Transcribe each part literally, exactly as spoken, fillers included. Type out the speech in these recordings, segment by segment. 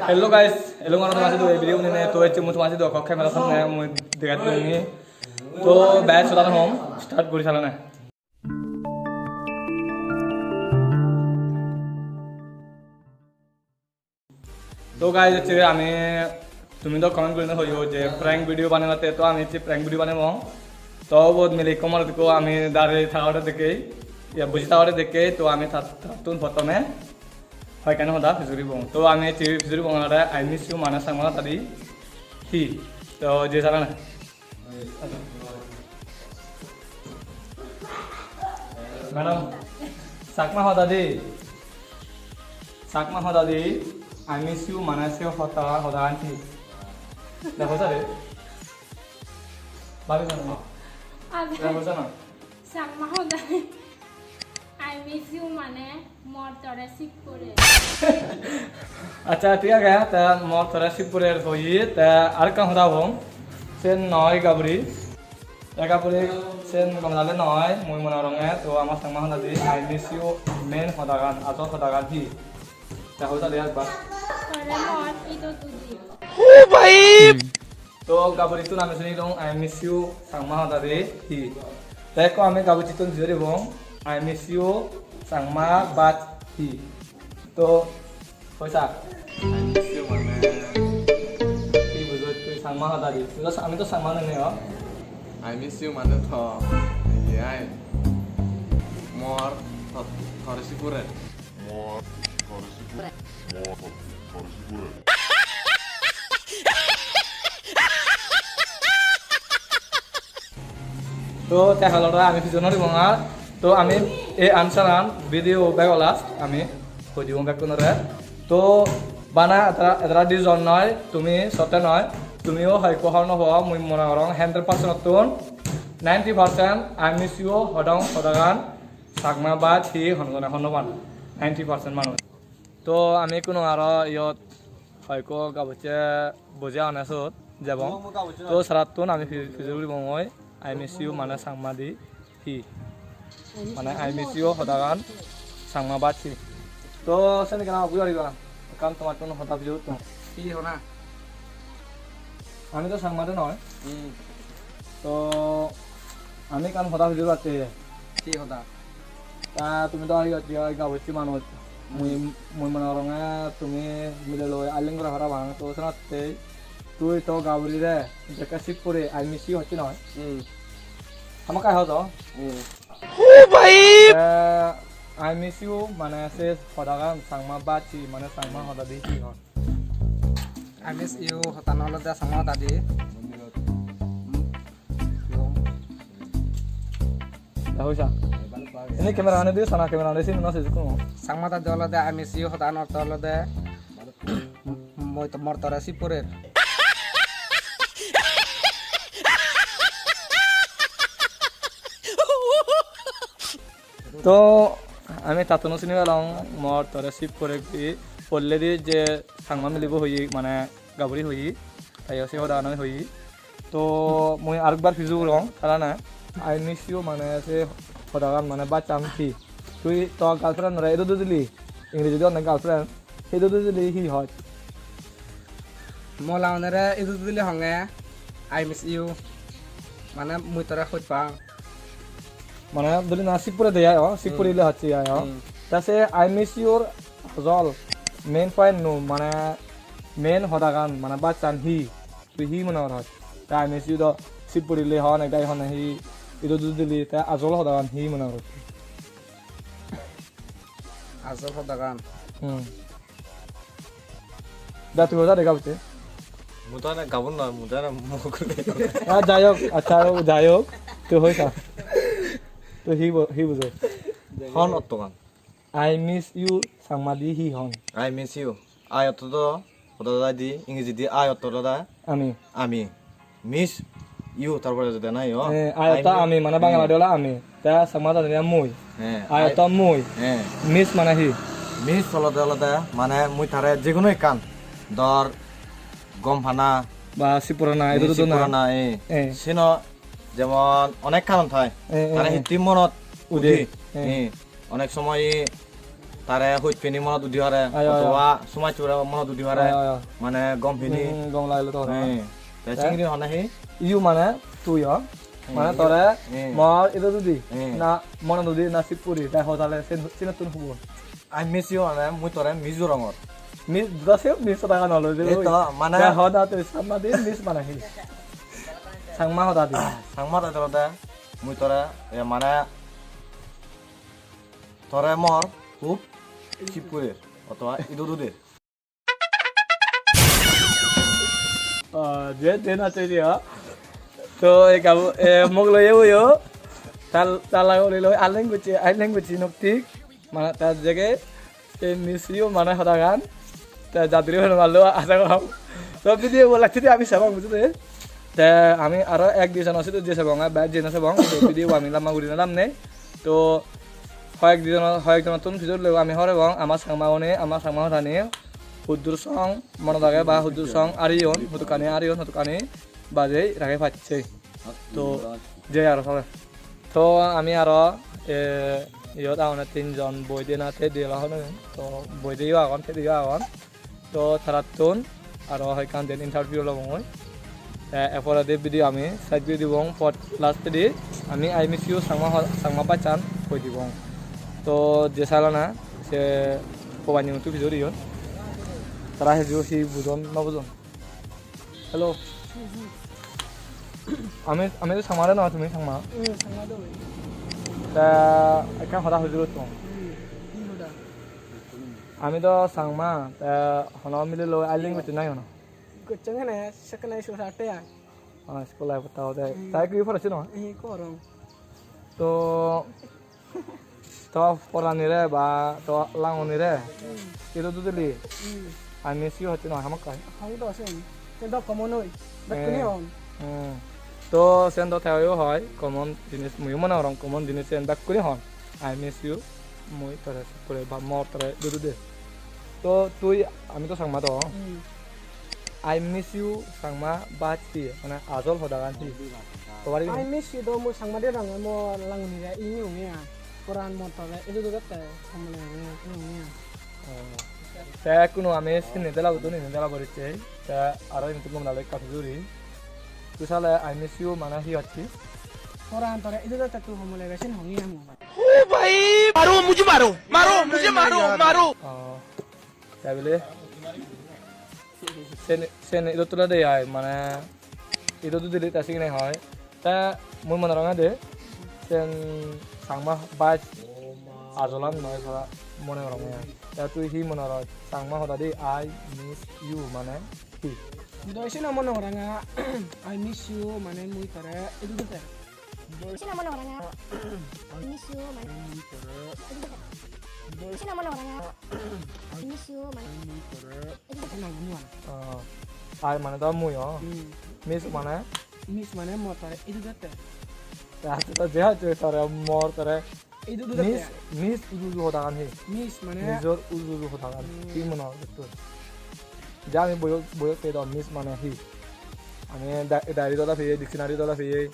Hello guys, hello mane tomar sidu ei video unine to ecche mui tomar sidu ekko camera samne mui degat duni. To bas sodan hom start guri salane. To guys, ecche ami tumi to comment gurine hoyo je prank video banebatte, to ami ecche prank video banebong. To ubot mile ekko morot ekko ami darei thagode dekkei, ya buji thagode dekkei, to ami tat-, tattun prothome hoyekkan hoda pijuribong. To ami ecche pijuribong olode "I miss you" mane Changma hodadi hi. To je salane. Madam, Changma hodadi, Changma hodadi "I miss you" mane se hoda, hodagan hi? Dekho sare. Bhabi jano? Abe. Dekho jano? Changma hodadi "I miss you" mane mor tore sik pore. Accha, thik age, te mor tore sik pore hoye, te arekkan hoda hong. Sen noi gaburi. Te gaburi sen gom dale noi, mui mone goronge, to ama Changma hodadi "I miss you" main hodagan, ajol hodagan hi? Te hoi sale ekbar. Tore mor ido dudi. To gaburittun ami suni dong, "I miss you" Changma hodadi hi. Te ekko ami gaburittun pijuribong, "I miss you" Changma baj hi. To hoisa. "I miss you" mane? Hi bujot tui Changma hodadi? Tui to, ami to Changma noi ne o. "I miss you" mane to, iye ai. Mor to-, tore sik pore. To te halore ami pijon no dibong ar. To ami ei answer an video bego last ami hoi dibong bekkunore. To bana etara, etara dijon noi, tumi sotte noi, tumiyo hoyekko hobor no po, mui mone gorong hundred percent ottun ninety percent "I miss you" hodong hodagan Changma baj hi honojone hobor no pan, ninety percent manuj. To ami ekkuno aro iyot hoyekko gabucche boje agonne sot jebong. To sarattun ami pi-, pijor guribongoi, "I miss you" mane Changmadi hi? Mane "I miss you" hodagan Changma baj hi? To seni gana guri pariba. Ekkan tomattun hoda pijor gotton. Hi hona? Ami to Changma de noi. Hmm. To ami ekkan hoda pijor gotton. Hi hoda? Ta tumi do iyot oi gabucche manuj. Mui, mui mone goronge tumi mileloi aling gora parapang. To senotte tui to gaburire jekke sik pore "I miss you" hocche noi? Hmm. Hamakkai hodo? Hmm. Te "I miss you" mane se hodagan Changma baj hi, mane Changma hodadi hi hon? "I miss you" hodan olode Changma hodadi. Da hoisa. Ini camera ane diyo sana, camera ane sini nase jukumo. Changma hodadi olode "I miss you" hodan ortho olode mui to mor tore sik porer. To ami tattuno sini pelong mor tore sik porer di polledi je Changma milibo hoye mane gaburi hoye. Te iyot se hodagan ami hoye. To mui arekbar piju gorong tarane, "I miss you" mane se hodagan mane bachan hi? Tui to girlfriend-ore idu dudili, Engrejidi honne girlfriend, idu dudili hi hoj? Mola onore idu dudili honge, "I miss you." Mane mui tore hoj pang. Mane duli na sik pore de ai o, sik pore le hocche ai o. Hmm. Ta se "I miss you"-r ajol main point no, mane main hodagan, mane bachan hi? Tui hi mone goroj? Te "I miss you" do sip purile hon, ek dagi hon hi, idu dudu dili, te ajol hodagan hi mone goroj? Ajol hodagan. Hmm. Da tui hoda de gabte. Mu to na gabun noi, mu to na mokul de. Ah, jai hok, accha, jai hok. Tui hoi sa. Tui hi bo-, hi bujo? Hon ottogan. "I miss you" Changmadi hi hon? "I miss you." I otto do, hoda dai di, Engrejidi I otto do da. Ami. Ami. Miss you, tarpore jode na yo. Eh, I otto ami, mane Bangaladi ola ami. Ta Changmadi ole mui. Eh, I otto mui. Eh. Miss mane hi? Miss olode olode, mane mui tare jekono ekkan. Dor, gom pana. Ba sip purana, eh, edu sip purana, eh. Eh. Sino, jemon, onek karon thai. Eh, eh, tare eh. Hitti monot ude. Ude. Eh. Eh. Onek somoy tare hoj pini monot udi pare, Ayo, ayo. Otoba somaj pore monot udi pare, Ayo, ayo. Mane gom pini. Hmm, gom lagile to. Hmm. Te Eh? Singiri hone hi? You mane tui o. Hmm, Mane you. Tore Hmm. Mor idu dudi. Hmm. Na monot dudi na sip puri. Te hotale sin-, sinottun hubo. I miss you mane mui tore miss gorongor. Miss, duda se miss taka nw loi je. Ei to, oi. Mane Te hoda tui Changma di miss mane hi? Changma hoda di. Changma hoda di olode mui tore, e, mane tore mor hub sip purer otoba idu duder. Ah, je, je na te je, ha? To, e kabu, e, mok loye uyo. Tal, tala gori loi, alen guchi, alen guchi nok tik. Mane ta jege, e miss you mane hodagan. Ta jadri hono mallo, asa gorong. To, video bo lagte de ami sabang, bujho de. Te ami aro ek di jon ase de sabang, ba je na sabang, to video bo ami lamba guri na lam nei. To, hoyek di jon, hoyek jonottun pijor lego ami hobor pebong, ama Changma gune, ama Changma hodani, huddur song, monot age ba huddur song, ariyon, hodokkani ariyon, hodokkani bajei rage pacche. To, je aro sole. To, ami aro, e, iyot agonde tinjon boi de na te de la hono. To, boi de yo agon, te de yo agon. To, tarattun aro hoyekkan den interview lobongoi. Te er poredi video ami side guri dibong, pod last di ami I miss you Changma ho-, Changma bachan hoi dibong. To, je salana se pobanni muttu pijor iyon. Tara heju hi bujon, no bujon. Hello. Ami, ami to Changma re no, tumi Changma? Hmm, Changma do. Ta ekkan hoda hujur tong. Hmm, hi hoda? Ami do Changma, ta hono mile loi ailing gotte nai hono. Gotte ngene, sekkene school sarte ai. Ah, school life ta ode. Hmm. Ta ekku porocche no? Eh, ekku porong. To, to poranire ba to langonire. Hmm. Idu dudili. Hmm. I miss you hocche noi hamakkai. Hong do sen. Sen do common oi. Bekkune Eh. Hon. Hmm. To sen do teyo hoi common jinis mui mone gorong common jinis sen bekkune hon. I miss you. Mui tore suk guri ba mor tore idu duder. To tui ami to Changma do. Hmm. I miss you Changma baj hi, mane ajol hodagan hi? Hobari I gini? Miss you do mui Changma di rong mo languni re ini ungi a. Poran mo tore idu duder te, kamle ini ungi a. Oh. Te kuno ami sini dela budu ni dela boriche. Te aro ini tu gomdalo ekka juri. Tu sale I miss you mane hi hocchi? Poran tore idu duder te tu homole besin hongi amu. ओ भाई, मारो मुझे, मारो, मारो मुझे, मारो, मारो। Oh, te bile sen, sen idu tule de ai, mane idu dudili ta sigine hoi. Te mui mone gorong de, sen Changma baj ajolan noi sara mone gorong ai. Te tui hi mone gorong? Changma hoda di I miss you mane hi? Do sino mone gorong, I miss you mane mui tore idu duder. Sina mono oranga. Miss you, man. Sina mono oranga. Miss you, man. Oh. Ai mane do mui o. Hmm. Miss mane? Miss mane mor tore idu dette. Acha to je hoche tore mor tore. Idu dette. Miss, miss idu idu hodagan he. Miss mane? Miss or idu idu hodagan. Hmm. Hi mone hor to? Je ami boyot, boyot pei do miss mane hi? Ami da-, diary dola peye, dictionary dola peye.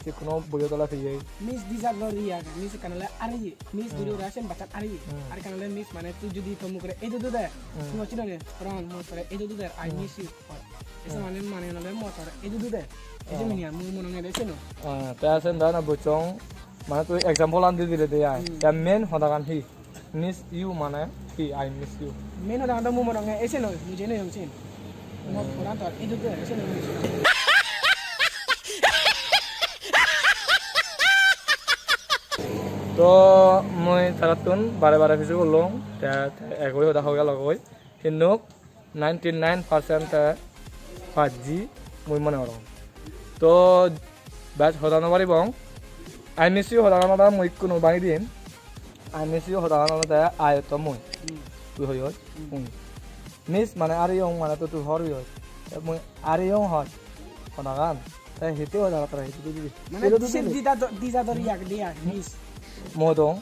Jekkuno boiyo tole peye. Miss dija gori age, miss ekkan ole ariye, miss Hmm. guri ura sen bachan ariye. Hmm. Ar ekkan ole miss mane tui judi to mukore edo dude, Hmm. tui hocche nore, Ron, mui tore edo dude, I Hmm. miss you. Ese Hmm. mane, mane ole mo tore edo dude. Ese Oh. mane mui mononge de seno. Ah, te sen da na buchong, mane tui example an di dile de ai. Hmm. Te main hodagan hi? Miss you mane hi? I miss you. Main hoda do mui mononge ese noi, mui jene yong sin. Mo pora to idu de ese noi. To mui tarattun bare bare piju gollong, te, te egoi hoda hoi gelogoi. Hintu ninety nine percent te pajji mui mone gorong. To bej hoda no paribong. I miss you hodagan olode mui ikkunu bangi dim. I miss you hodagan olode I otto mui. Hmm. Tui hoyos? Hmm. Mui. Miss mane areyong mane to tui hor hoyos. Te mui areyong hoj hodagan. Te hitte hoda tara hitte didi. Mane elo se didi. Dida do-, dida dori ag dia, miss. Modong.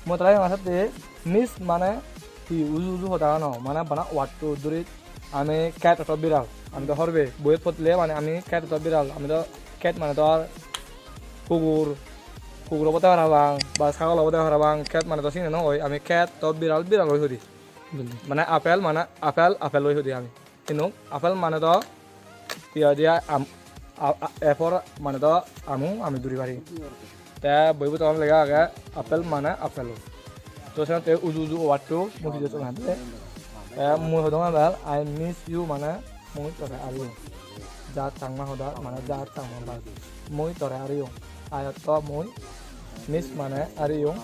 Mo tara yong asat de miss mane hi uju uju hoda no, mane bana word to duri ami cat oto biral. Ami do horbe boyot potle mane ami cat oto biral. Ami do cat mane do ar kugur, Kugur obode parapang, ba sagol obode parapang, cat mane do sini no oi, ami cat to biral biral oi hudi. Bili. Mane apple, mane apple, apple oi hudi ami. Hintu apple mane do hi hoide am, a, a, A for mane do amu, ami duri pari. Te boibo to lega age apple mane apple. To senotte uju uju word-to mui pije sona de. Te mui hodong apple, I miss you mane mui tore ariyong. Ja Changma hoda mane ja Changma ba. Mui tore ariyong. I otto mui, miss mane ariyong.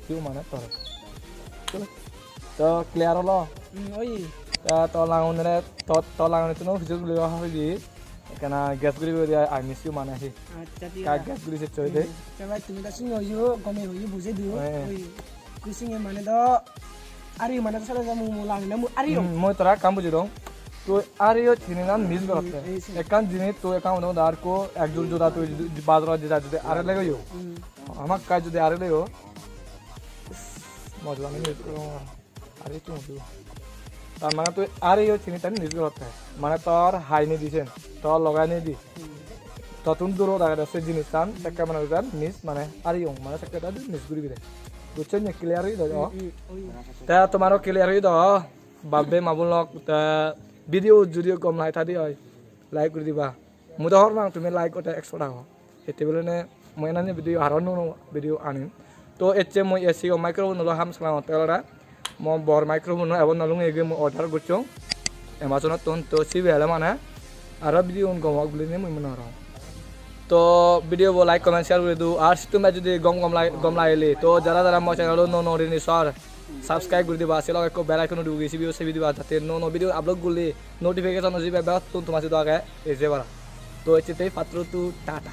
Siu mane tore. To clear olo? Hmm, oi. Ta to langonere, to, to langonettuno pijor guli hobi. Ekkana guess guri guri dia, I miss you mane hi. Acha, thik ka age. Guess guri sech hoide. Hmm. Te bhai, tumi to singe hoyo, gome hoyo, bujei diyo. Eh. Oi. Ku singe mane do, ari mane do sale jamu mu langene mu ari. Hmm, mui tore ekkan bujei dong. Tui ari o chini na miss gorotte. Hmm, ei se. Ekkan jinis tui ekkan hono dar ko ek jur juda tui bazarot jeda judi are legeyo. Hmm. Hamakkai judi are leyo. Mojlani miss gorong. Are hissu mujung. Tar mane tui are yo chini tani nij gorotte. Mane tor hai nei di sen. Tor loge nei di. Tottun durot agede se jinissan, sekke mane ujan miss mane ariyong. Mane sekke tadi miss guribi de. Buccho ni clear oye do? Hmm, hmm, oye. Te tomaro clear oye do? Bap-bei ma-bon lok, te video judi gom lage tadi oi, like guri diba. Mui do hobor pang tumi like gotte ekso ago. Hitte bilene mui enani video aro nuo nuo video anim. To ecche mui ei sigon microphone loi ham salangotte olode. Mo bor microphone no ebo no lungi ege mui order gocchong Amazon-ottun. To sibe ole mane aro video un gom ok bilene mui mone gorong. To video bo like, comment, share guri do. Ar sittun bej judi gom gom lage, gom lagile, to jara jara mo channel-o nuo nuo gurinei sor, subscribe guri diba. Se loge ekko bell icon-o dugi sibe-o sibe diba, jate nuo nuo video upload gurle notification ujebe begottun toma sidu age eje para. To ecche te patturu tu tata.